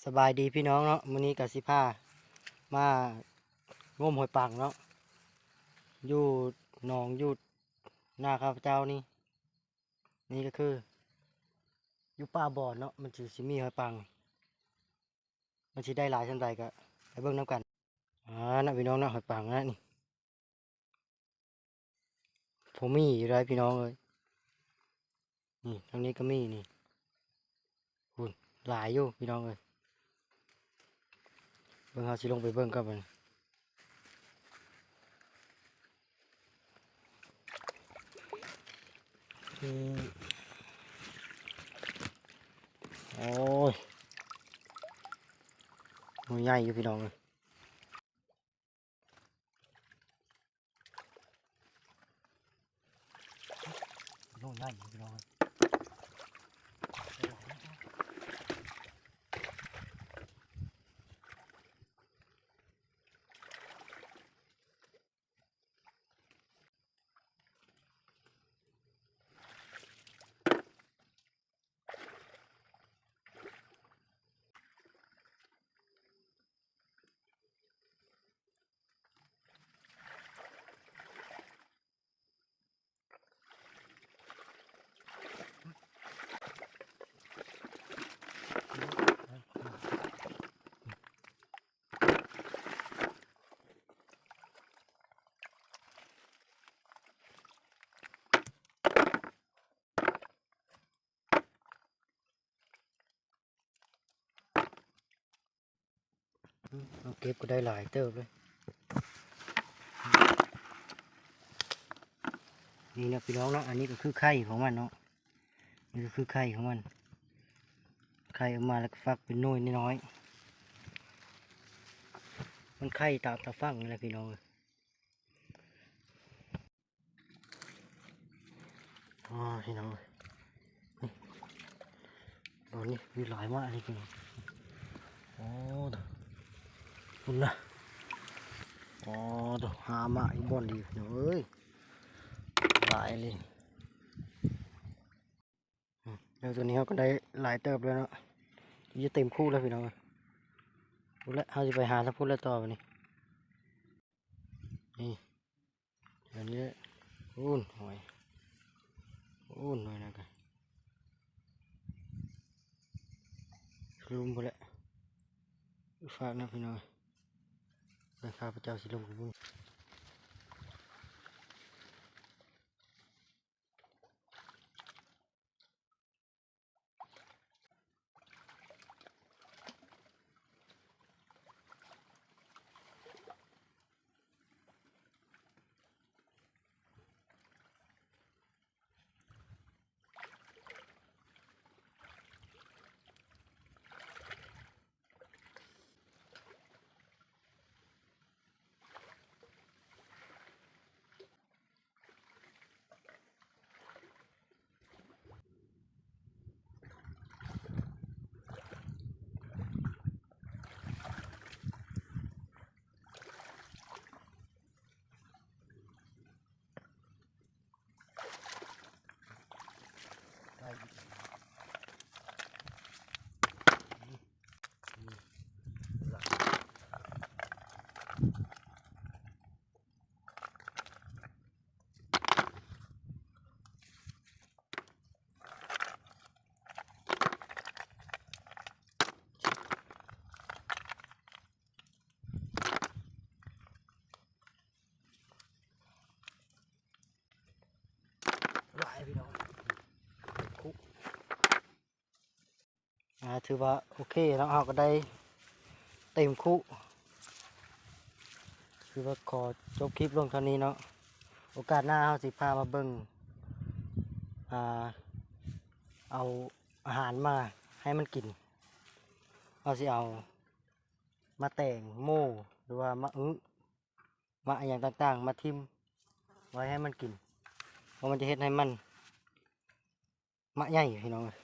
ສະບາຍດີພີ່ນ້ອງເນາະ, ມື້ນີ້ກໍຊິພາມາງົມຫອຍປັງເນາະ ຢູ່ໜອງຢູ່ນາຂ້າພະເຈົ້ານີ້. ນີ້ກໍຄືຢູ່ປ່າບອນເນາະ, ມັນຊິ ຊິມີຫອຍປັງ, ມັນຊິໄດ້ຫຼາຍສ່ຳໃດກໍໄປເບິ່ງນຳກັນ. ອ່າ ນະ ພີ່ນ້ອງນະ, ຫອຍປັງນະນີ້. ພໍມີຢູ່ໄດ໋ພີ່ນ້ອງເອີຍ. ນີ້ ທາງນີ້ກໍມີນີ້. ພຸ້ນ ຫຼາຍຢູ່ພີ່ນ້ອງເອີຍ. ເບິ່ງ ເຮົາຊິລົງໄປເບິ່ງກັບມັນ. ອືມ ໂອ້ຍ ໜ່ວຍໃຫຍ່ຢູ່ພີ່ນ້ອງເອີຍ. ໂອ້ ໃຫຍ່ຢູ່ພີ່ນ້ອງເອີຍ. ເຮົາເກັບກໍໄດ້ຫຼາຍເຕີບເລີຍ. ນີ້ນະພີ່ນ້ອງເນາະ, ອັນນີ້ກໍຄືໄຂ່ຂອງມັນເນາະ, ນີ້ກໍຄືໄຂ່ຂອງມັນ. ໄຂ່ອອກມາແລ້ວກໍຟັກເປັນໜ່ວຍນ້ອຍໆ. ມັນໄຂ່ຕາມຕາຝັ່ງນີ້ແຫຼະພີ່ນ້ອງເອີຍ. ອໍ ພີ່ນ້ອງເອີຍ ນີ້ ຕອນນີ້ມີຫຼາຍມາກນີ້ພີ່ນ້ອງ. ໂອ້ ຕະ ພຸ້ນນະ. ອໍ ຕະ ຫາມາອີກບ່ອນດີພີ່ນ້ອງເອີຍ ຫຼາຍເລີຍ. ອືມ ແລ້ວຕອນນີ້ເຮົາກໍໄດ້ຫຼາຍເຕີບແລ້ວເນາະ, ຈະເຕັມຄຸແລ້ວພີ່ນ້ອງເອີຍ. ພຸ້ນແຫຼະ ເຮົາຊິໄປຫາທາງພຸ້ນແລ້ວຕໍ່ບັດນີ້. ນີ້ ອັນນີ້ ໂອ້ ຫອຍ ໂອ້ ໜ່ວຍນັ້ນກະ ລຸ່ມພຸ້ນແຫຼະ. ຝາກນະພີ່ນ້ອງ ແລ້ວຂ້າພະເຈົ້າຊິລົງໄປເບິ່ງ. ຫຼາຍພີ່ນ້ອງ ຄຸ ອ່າ ຖືວ່າໂອເຄເນາະ, ເຮົາກໍໄດ້ເຕັມຄຸ. ຄືວ່າຂໍຈົບຄລິບລົງເທົ່ານີ້ເນາະ, ໂອກາດໜ້າເຮົາຊິພາມາເບິ່ງ ອ່າ ເອົາອາຫານມາໃຫ້ມັນກິນ. ເຮົາຊິເອົາໝາກແຕງໂມ ຫຼືວ່າໝາກອຶ ໝາກອີ່ຫຍັງຕ່າງໆ ມາຖິ້ມໄວ້ໃຫ້ມັນກິນ, ເພາະມັນຈະເຮັດໃຫ້ມັນໝາກໃຫຍ່ພີ່ນ້ອງເອີຍ.